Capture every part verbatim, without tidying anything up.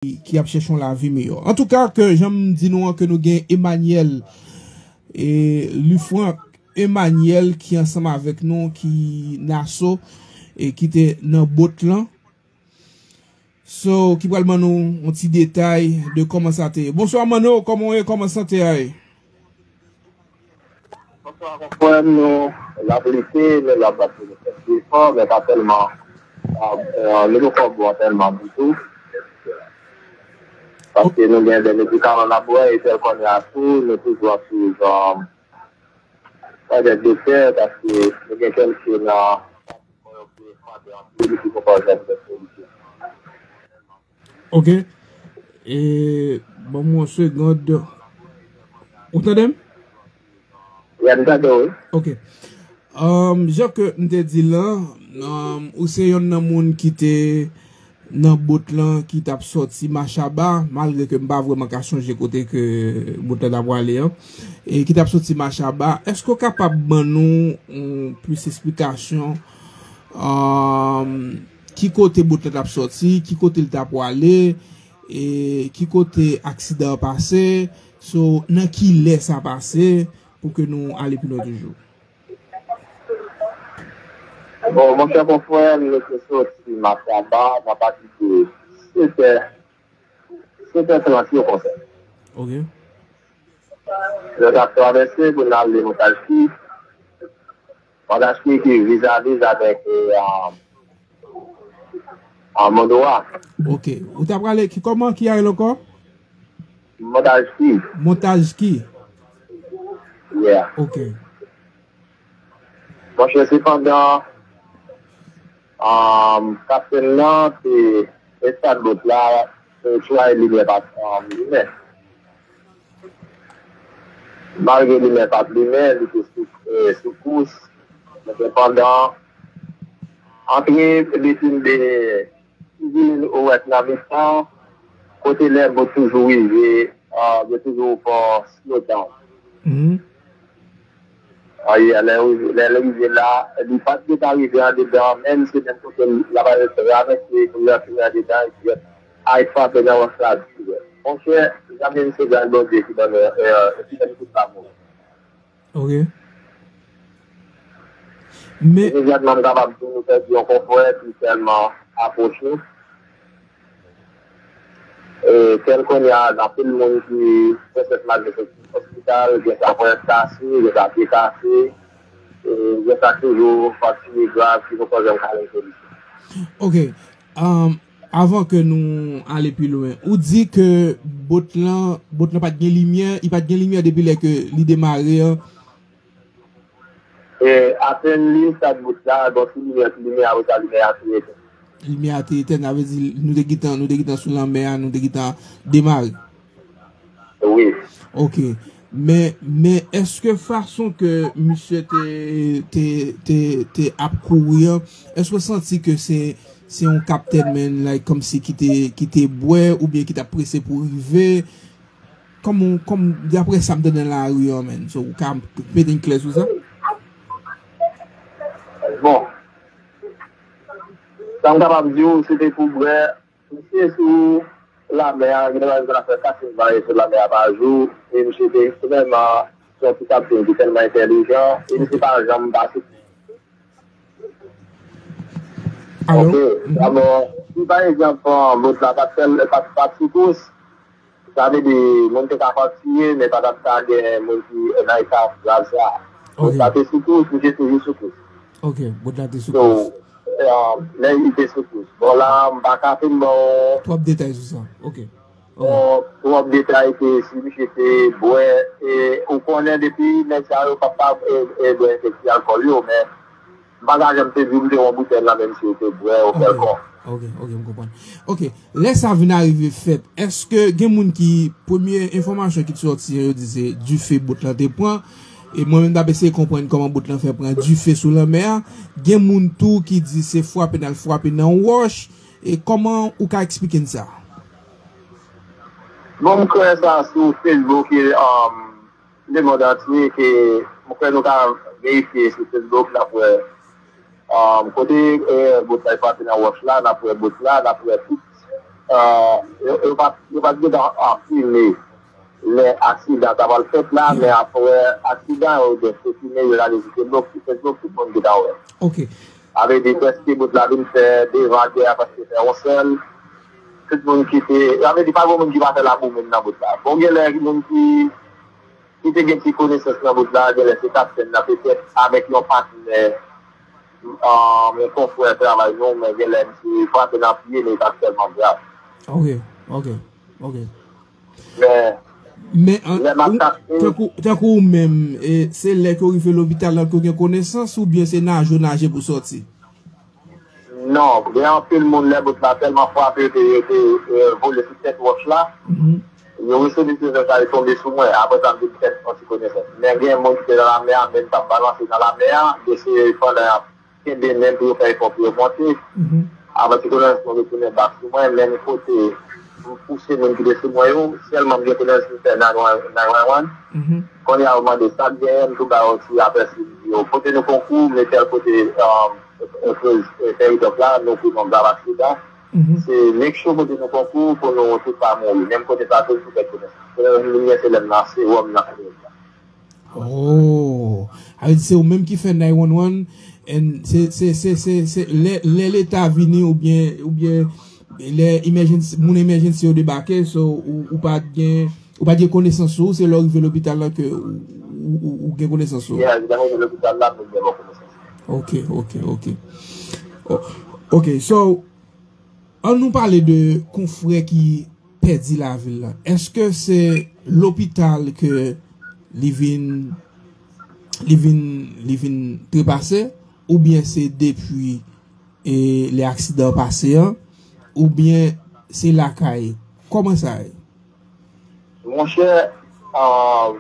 ki ap chèche yon lavi miyò. Antouka, ke jan m di nou an, ke nou gen Emmanuel, e, Lufranc Emmanuel ki ansanm avèk nou, ki Naso, e ki te nan bot lan. So, ki pral ban nou yon ti detay de kòman sa te ye. Bonswa, Manno, kòman w ye? Kòman sante a ye? Bonswa, konfrè m, nou, lapli te, men la pati nou fè efò, men pa tèlman, ah, eh, nou poko bon tèlman ditou. Paske nou gen de medikaman n ap bwè, e tèl kounye a tou, nou toujou ap swiv, um, pa de doktè, paske nou gen kèlke nan Ok. E, ban m yon segond. Ou tande m? Ya, m tande w, wi. Ok. Um, jan ke m te di l lan, um, ou se yonn nan moun ki te nan bot lan ki t ap sòti Machaba, malgre ke m pa vrèman ka sonje kote ke bot lan t ap prale an, e ki t ap sòti Machaba. Èske w kapab ban nou, um, plis esplikasyon, um, ki kote bot lan t ap sòti, ki kote l t ap prale, e ki kote aksidan an pase, so, nan ki lè sa pase, pou ke nou ale pi lwen toujou? Bon, monchè konfrè, nou te soti Machaba nan pati de sèt è, sèt è trant yo konsa. Ok. Nou t ap travèse pou n ale Montaj Ki. Montaj Ki ki vizaviz avèk, e, a, a Mondowa. Ok. Ou t ap prale ki, kòman ki arèl ankò? Montaj Ki. Montaj Ki. Yeah. Ok. Monchè, sepandan, um, kaptenn nan te estat bot la, e, tray limyè pa t, um, limen. Malgre limyè pa t limen, li te sou, e, sou kous. Men sepandan, antre Bitin de Sivilin Owèt nan mitan, kote lè bot toujou rive, ah, yo toujou fè slow down. Mhm. Ah, yeah, lè, lè l rive la, li pa t gentan rive andedan, men se menm kote l ap al travèse pou l rantre andedan, epi ay frape nan wòch la dirèk. Monchè, zanmi m, se gras Bondye ki ban nou, e, ki ban nou tout sa bon. Ok. Men imedyatman, m kapab di nou pèdi yon konfrè ki tèlman apwoche. E, tèl kounye a, gen anpil moun ki, prensip, malgre se ospital, gen sa pwen kase, gen sa pye kase, e, gen sa toujou fraktire grav ki poko janm ka jwenn solisyon. Ok. Um, avan ke nou ale pi lwen, ou di ke bot lan, bot lan pa t gen limyè, li pa t gen limyè depi lè ke li demare an. E, atenn li, sa bot la, bon, ti limyè, ti limyè, apre sa, limyè a te etèn. Limyè a te etèn, sa vle di nou te gentan, nou te gentan sou lanmè a, nou te gentan demare. Wi. Ok. Men, men èske fason ke misye te, te, te, te ap kouri an, èske w santi ke se, se yon kaptenn, men, like, kòmsi ki te, ki te bwè oubyen ki t ap prese pou rive? Kòm, kòm, daprè sa m tande nan lari an, men. So, ou ka mete n klè sou sa? Bon. Sa m kapab di w, se te pou bwè. Misye sou lanmè a, jeneralman, l ap fè katrevin mil sou lanmè a pa jou, e misye te, premyèman, se yon ti kaptenn ki tèlman entèlijan, e misye pa janm pase. Alo? Ok. Mhm. Dabò, si pa egzanp, bot la pa t fè, pa t, pa t sou kous, sa vle di, moun te ka fraktire, men pa t ap ka gen moun ki nan eta grav sa. Bot la te sou kous, misye toujou sou kous. Ok, bot la te sou kous. So, eh, lè li te sou kous. Bon, la, m pa ka fin ba w twòp detay sou sa. Ok. Ok. Bon, twòp detay ke si misye te bwè, e ou konnen depi nèg sa yo pa, pa, e, e bwè enfeksyon alkòl yo, men m pa ka janm te di w m te wè yon boutèy nan men misye te bwè ou kèlkonk. Ok, ok, m konprann. Ok, lè sa vin arive fèt, èske gen moun ki, premye enfòmasyon ki t sòti an, yo di se dife bot lan te pran, e mwen menm t ap eseye konprann kòman bot lan fè pran dife sou lanmè a, gen moun tou ki di se frape n al frape nan wòch, e kòman ou ka eksplike n sa? Bon, m kwè sa sou Facebook, e, um, lemonn antye, ke m kwè nou ka verifye sou Facebook, n ap wè, um, kote, eh, bot la frape nan wòch la, n ap wè bot la, n ap wè tout euh, yo, yo pa, yo pa t gentan afime lè aksidan ta pral fèt la, men apre aksidan, yo desann, yo lage sou Facebook, sou Facebook, tout moun gentan wè. Ok. Sa vle di, prèske bout la vin fè devan dèyè, prèske fè yon sèl. Tout moun ki te, sa vle di, pa gen moun ki pa fè labou menm nan bout la. Bon, gen lè moun ki, ki te gen ti konesans nan bout la, gen lè se kaptèn nan, petèt, avèk yon patnè, um, yon konfrè travay nou, men gen lè misye frape nan pye, men li pa t tèlman grav. Ok, ok, ok. Men, Men, an, lè m ap ou, tape, tankou, tankou ou menm, e, se lè ke w rive lopital la ke w gen konesans, oubyen se naje w naje pou w sòti? Non, gen anpil moun lè bout la tèlman frape, yo te, yo te, euh, vole sou tèt wòch la. Mhm. Yo resoni tèt wòch la, yo tonbe sou mwen. Apre sa, m vin pèdi yon ti konesans. Men gen moun ki te nan lamè a, menm t ap balanse nan lamè a, yo se pandan y ap kenbe men pou yo fè efò pou yo monte. Mhm. Avan ti konesans mwen retounen bak sou mwen, menm kote m pouse moun ki te sou mwen yo, sèlman m gen konesans m fè nine one one. Mhm. Kounye a, yo mande sa k genyen, m tou ba yo ti apèsi, m di yo, pote nou konkou, men tèl kote, um, e, e, fè idòp la, nou konnen yon grav aksidan. Mhm. Se make sure pote nou konkou pou nou tout pa mouri. Menm kote sa tou, m tou pèdi konesans. Kounye a, m gen se lè m nan sewòm nan. Oh, sa vle di se ou menm ki fè nine one one, and se, se, se, se, se lè, lè leta vini oubyen, oubyen lè emergency, moun emergency yo debake, so ou, ou pa t gen, ou pa t gen konesans sou ou, se lè w rive lopital la ke ou, ou, ou, ou gen konesans sou ou. Yeah, lè m rive lopital la, m gen bon konesans. Ok, ok, ok. Oh, ok, so, ann nou pale de konfrè ki pèdi lavi l lan. Èske se lopital ke li vin, li vin, li vin trepase, oubyen se depi, e, lè aksidan an pase an, oubyen se lakay? Kòman sa ye? Monchè, ah,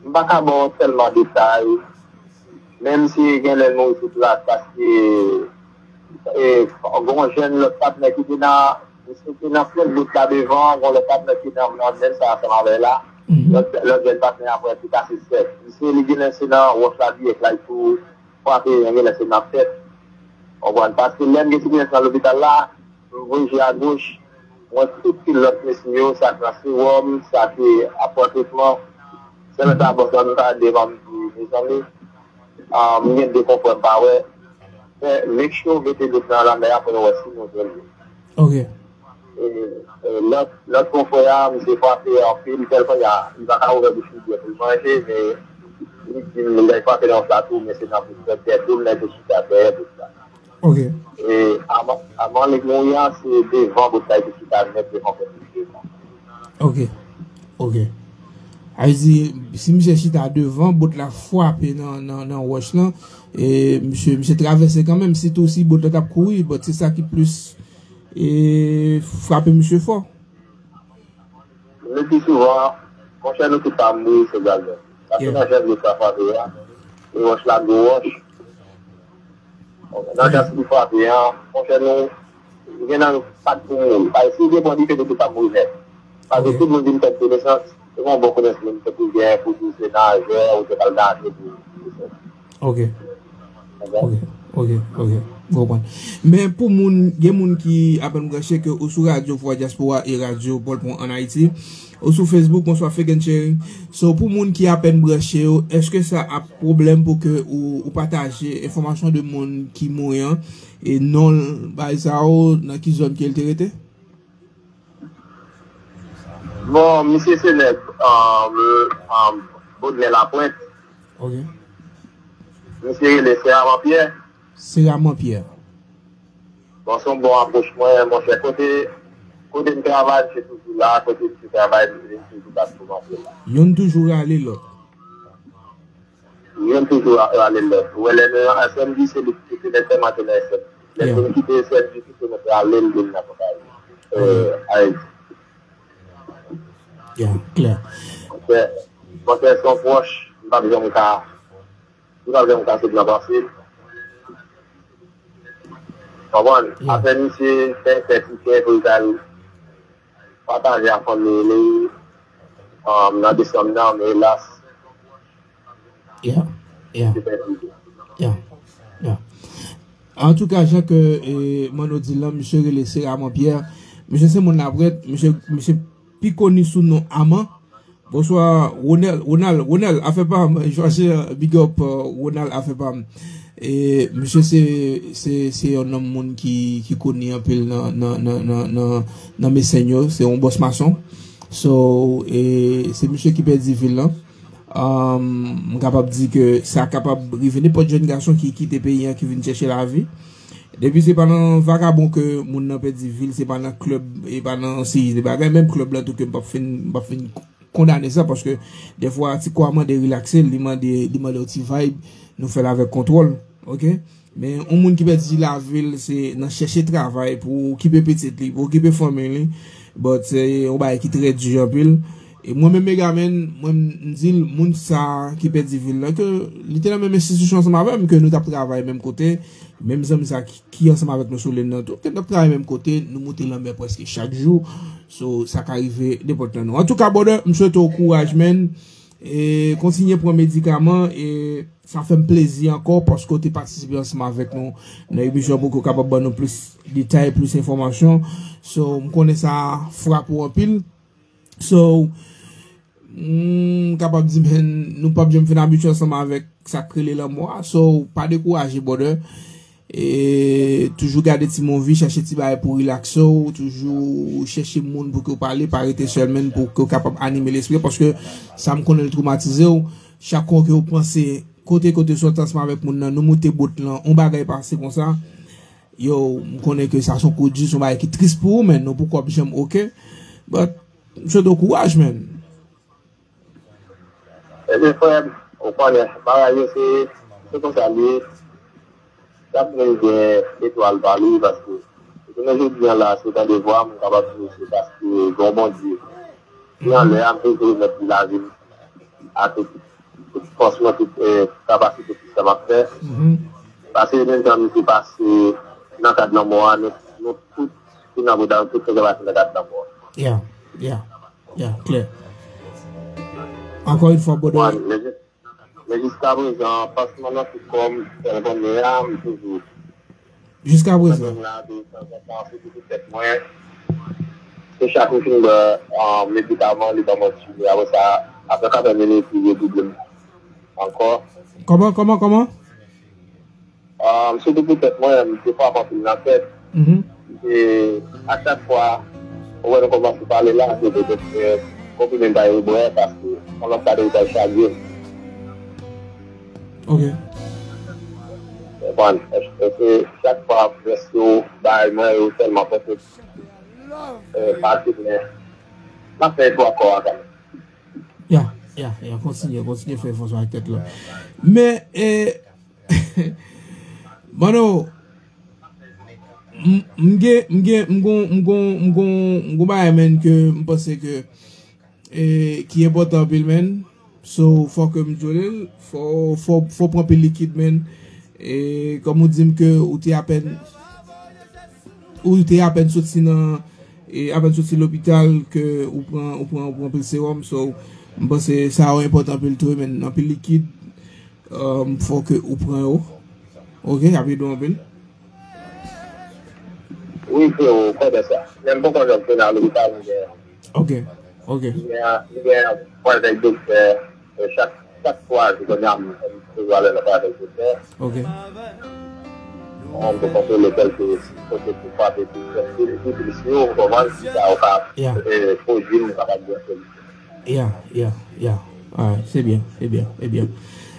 m pa ka ba w tèlman detay, menm si gen lè nou sou plas, paske, e, gen yon jèn lòt patnè ki te nan, misye te nan pwen bout la devan, gen lòt patnè ki nan, nan menm sa ansanm avè l la. Mhm. Lòt, lòt jèn patnè a mwen te kase sèt. Misye, li gen lè se nan wòch la dirèk la, li tou frape, gen lè se nan tèt. Konprann? Paske lè m gen ti konesans nan lopital la, m voye je agoch, m wè tout ti lòt mesye yo, sa k nan sewòm, sa ki ap pran tretman. Sèlman sa bòs la vin pale devan m di, mezanmi, ah, m gen de konfrè m pa wè. Men make sure w mete lòt nan lamè a pou nou wè si nou jwenn li. Ok. E, e, lòt, lòt konfrè a, misye frape anpil, tèl kounye a, li pa ka ouvè bouch li byen pou l manje, men li di m lè l frape nan wòch la tou, men se nan bout tèt dou l, nèg yo chita dèyè bout la. Ok. E avan, avan li mouri a, se devan bout la, li te chita nèt devan pòt li devan. Ok. Ok. Sa vle di, si misye chita devan, bòt la frape nan, nan, nan wòch lan, e misye, misye travèse kanmenm, sitou si bòt la t ap kouri, but se sa ki plis, e, frape misye fò. Le pi souvan, monchè, nou tout pa mouri, se gaz la. Paske Yeah. nan jan dlo sa frape a, e wòch la gwo wòch. Nan jan si li frape a, monchè, nou, gen nan nou pa t pou mouri. Paske si gen bon dife, nou tout pa mouri nèt. Paske Ok. Tout moun vin pèdi konesans, se yon bon konesans moun, se pou gen, pou di se najè, ou te pral naje pou, pou sa. Ok. Ok, ok, ok. M konprann. Men pou moun, gen moun ki apèn branche ke ou sou radyo Vwa Dyaspora e radyo Pòlpon ann Ayiti, ou sou Facebook, bonswa Fegensharing. So, pou moun ki apèn branche yo, èske sa ap pwoblèm pou ke ou, ou pataje enfòmasyon de moun ki mouri an, e non l, bagay sa yo, nan ki zòn ke l te rete? Bon, misye se nèg, um, um, Bodnè Lapwent. Ok. Misye rele Seraman Pyè. Seraman Pyè. Bon, se yon bon apwòch mwen, monchè. Kote, kote m travay, misye toujou la. Kote misye travay, misye toujou bat pou mwen. Youn toujou rale lòt. Youn toujou ra-, rale lòt. Ou wè, lè nou nan S M D, se li ki te mèt fè maten nan S M D. Lè Yeah. nou kite S M D, kite nou rale l, li nan konpayi. Euh, Ayiti. Yeah, klè. Monchè, monchè, se yon pwòch, m p ap janm ka, m p ap janm ka sot nan panse l. Konprann? Yeah. Apre misye fè, fè tikè pou l t al pataje ak fanmi li, um, nan desanm nan, men elas, Yeah, yeah, li pèdi. Yeah, yeah. Antouka, jan ke e, Manno di l lan, misye rele Seraman Pierre. Misye se moun Laprèt. Misye, misye pi koni sou non Aman. Bonswa, Ronel. Ronald, Ronald, afè pa m. Jwaje, big up, euh, Ronald, afè pa m. E, misye se, se, se yon nonm moun ki, ki koni anpil nan, nan, nan, nan, nan, nan Mesèn yo. Se yon bòs mason. So, e, se misye ki pèdi vil lan. Um, m kapab di ke sa kapab rive nenpòt jèn gason ki kite peyi an, ki vin chèche lavi. Depi se pa nan vagabon ke moun nan pèdi vil, se pa nan klèb, e pa nan seri de bagay, menm klèb lan tou ke m p ap fin, m p ap fin kondane sa, paske defwa ti kò a mande relakse, li mande, li mande yon ti vibe, nou fè l avèk kontwòl, oke? Men yon moun ki pèdi lavi l, se nan chèche travay pou okipe pitit li, pou okipe fanmi li, but se yon bagay ki trè di anpil. E mwen menm Megaman, mwen m di l, moun sa ki pèdi vil lan, ke li te nan menm enstitisyon ansanm avè m, ke nou t ap travay menm kote, menm zanmi sa ki, ki ansanm avèk nou sou liy nan tou, ke n t ap travay menm kote, nou moute lanmè prèske chak jou. So, sa ka rive nenpòt nan nou. Antouka, brother, m swete w kouraj, man. E kontinye pran medikaman, e sa fè m plezi ankò paske w te patisipe ansanm avèk nou nan emisyon pou ke w kapab ban nou plis detay, plis enfòmasyon. So, m konnen sa frape w anpil. So, m kapab di, men, nou p ap janm fin abitye ansanm avèk sa k rele lanmò a. So, pa dekouraje, brother. E toujou gade ti movie, chèche ti bagay pou relakse w, toujou chèche moun pou ke w pale, pa rete sèl, men pou ke w kapab anime lespri w, paske sa m konnen l twomatize w. Chak fwa ke w panse kote, kote sòti ansanm avèk moun nan, nou moute bout lan, yon bagay pase konsa. Yo, m konnen ke sa se yon kou di, se yon bagay ki tris pou ou, men nou poko ap janm oke. But, m swete w kouraj, man. Ebyen, frè m, ou konnen, bagay yo se, se konsa l ye. Chak moun gen etwal pa li, paske jounen jodi a la, si w tande vwa m, m kapab di w se paske gen yon Bondye ki anlè a, m bezwen remèt li lavi m a tout, tout fòs mwen, tout, eh, kapasite, tout sa m ap fè. Paske menm jan misye pase nan kad lanmò a, nou, nou tout ki nan boda, nou tout fè pase nan kad lanmò a. Yeah, yeah, yeah, klè. Ankò yon fwa, brother. Men jiska prezan, pansman nan tout kò m, jan l konnen a, m toujou. Jiska prezan. Mwen la, de tanzantan, sou tout tèt mwen. Se chak m fin bwè, ah, medikaman, li ban mwen ti. Apre sa, apre katrè minit, li redouble m ankò. Kòman, kòman, kòman? Ah, m sou tout tèt mwen, m defwa m anpil nan tèt. E a chak fwa, ou wè nou kòmanse pale la, se petèt, eh, konprime m pa yo bwè, paske yon lòt kade ou pral chage m. Ok. Konprann? Paske chak fwa, prèske ou bay mwen, yo tèlman prèske, eh, pati, men m ap fè efò ankò a kanmenm. Ya, ya, ya, kontinye, kontinye fè efò sa ak tèt la. Men, eh, Mano, m m gen, m gen, m gon, m gon, m gon, m gon bagay, man, ke m panse ke, eh, ki enpòtan anpil, man. So, fò ke m jwenn l, fò, fò, fò pran anpil likid, man. E, kòm ou di m ke ou te apèn, ou te apèn soti nan, e, apèn soti lopital, ke ou pran, ou pran, ou pran anpil sewòm. So, m panse sa yo enpòtan anpil tou, man. Anpil likid, um, fò ke ou pran yo. Ok, y ap ede w anpil. Wi, frewo, konnen sa. Men m poko janm tounen al lopital, m gen. Ok, ok. M gen, m gen pwal avèk doktè, e, chak, chak twa jou, kounye a, m, m toujou ale nan pwal avèk doktè. Ok. Bon, m te kontwole kèlke kote pou frape pi, pi, pi plis yo, m konprann, si sa yo ka, e, pwodui m, m kapab gen solisyon. Yeah, yeah, yeah. Alright, se byen, se byen, se byen.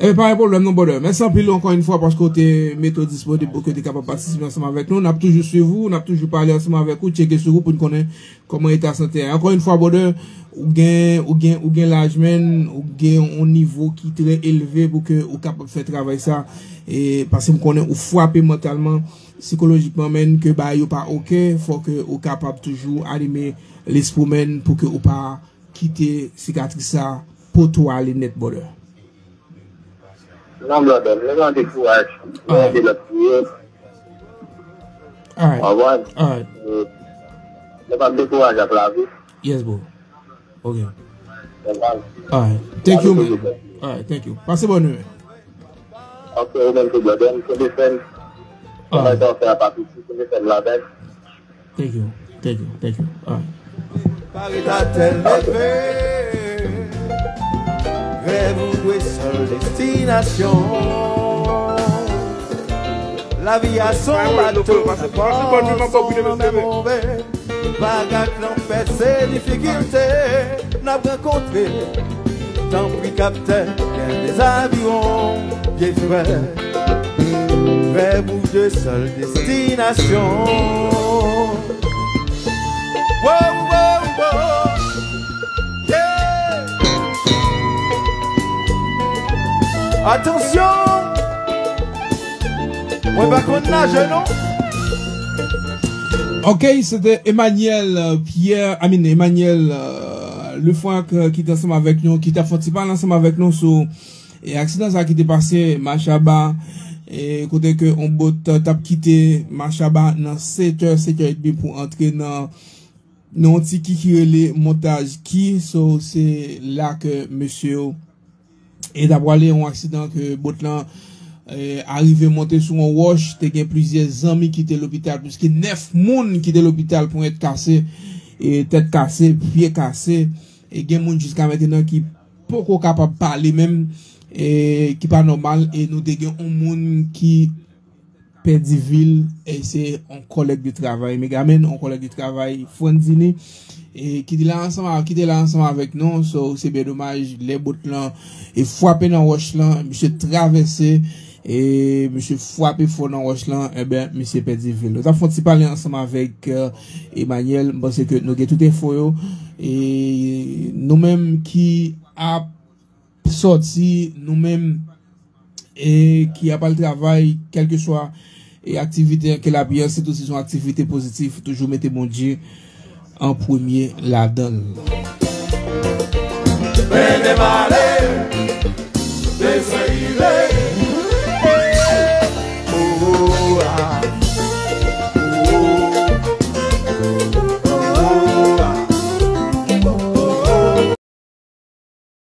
E pa gen pwoblèm non, brother. Mèsi anpil ankò yon fwa paske w te mete w disponib pou ke w te kapab patisipe ansanm avèk nou. N ap toujou swiv ou, n ap toujou pale ansanm avèk ou, tcheke sou ou pou n konnen kòman eta sante a. Ankò yon fwa, brother, ou gen, ou gen, ou gen laj, man, ou gen yon nivo ki trè elve pou ke ou kapab fè travay sa. E paske m konnen ou frape mantalman, sikolojikman, man, ke bagay yo pa ok, fò ke ou kapab toujou anime lespri w, man, pou ke ou pa kite sikatris sa pote w ale nèt, brother. Non, brother, nou nan dekouraj. Nou nan de lòt piye. Alright. Alright. Nou pa dekouraje ak lavi. Yes, bro. Ok. Alright. Thank you, man. Alright, thank you. Pase bòn nuit. Ok, ou menm tou, brother. M kenbe fèm. Travay sa w fè a pa piti, pou nou fè l ladan. Thank you, thank you, thank you. Alright. Pare ta tèl leve, rèv ou dwe sèl destinasyon. Lavi a son bato, bon, son lanmè move. Vag ak lanpè se difikilte n ap rankontre. Tanpri kaptèn, kenbe zaviwon, vye frè. Rèv ou de sèl destinasyon. Wow, wow, wow. Yeah. Atansyon. Mwen pa konn naje non. Ok, se te Emmanuel, euh, Pierre, I mean, Emmanuel, euh, Lefranc, euh, ki te ansanm avèk nou, ki t ap fè yon ti pale ansanm avèk nou sou, e, aksidan sa ki te pase Machaba, e, kote ke yon bot, euh, t ap kite Machaba nan sèt è, sèt è edmi pou antre nan, nan yon ti ki ki rele Montaj Ki, so se la ke mesye yo e ta pwale yon aksidan ke bot lan, e, arive monte sou yon wòch, te gen plizyè zanmi ki te lopital, plis ke nèf moun ki te lopital, ponyèt kase, e, tèt kase, pye kase, e gen moun jiska mentenan ki poko kapab pale menm, e, ki pa nòmal, e nou te gen yon moun ki pèdi vi l, e se yon kòlèg de travay Megaman, yon kòlèg de travay Franzini, e ki te la ansanm a-, ki te la ansanm avèk nou. So, se byen domaj, lè bot lan e frape nan wòch lan, misye travèse, e misye frape fò nan wòch lan, enben, misye pèdi vi l. Nou t ap fè yon ti pale ansanm avèk, euh, Emmanuel, m panse ke nou gen tout enfo yo, e nou menm ki ap sòti, nou menm, e ki ap al travay, kèlkeswa, e aktivite ke l ap ye an, sitou si se yon aktivite pozitif, toujou mete Bondye an premye ladan l. Mennen m ale,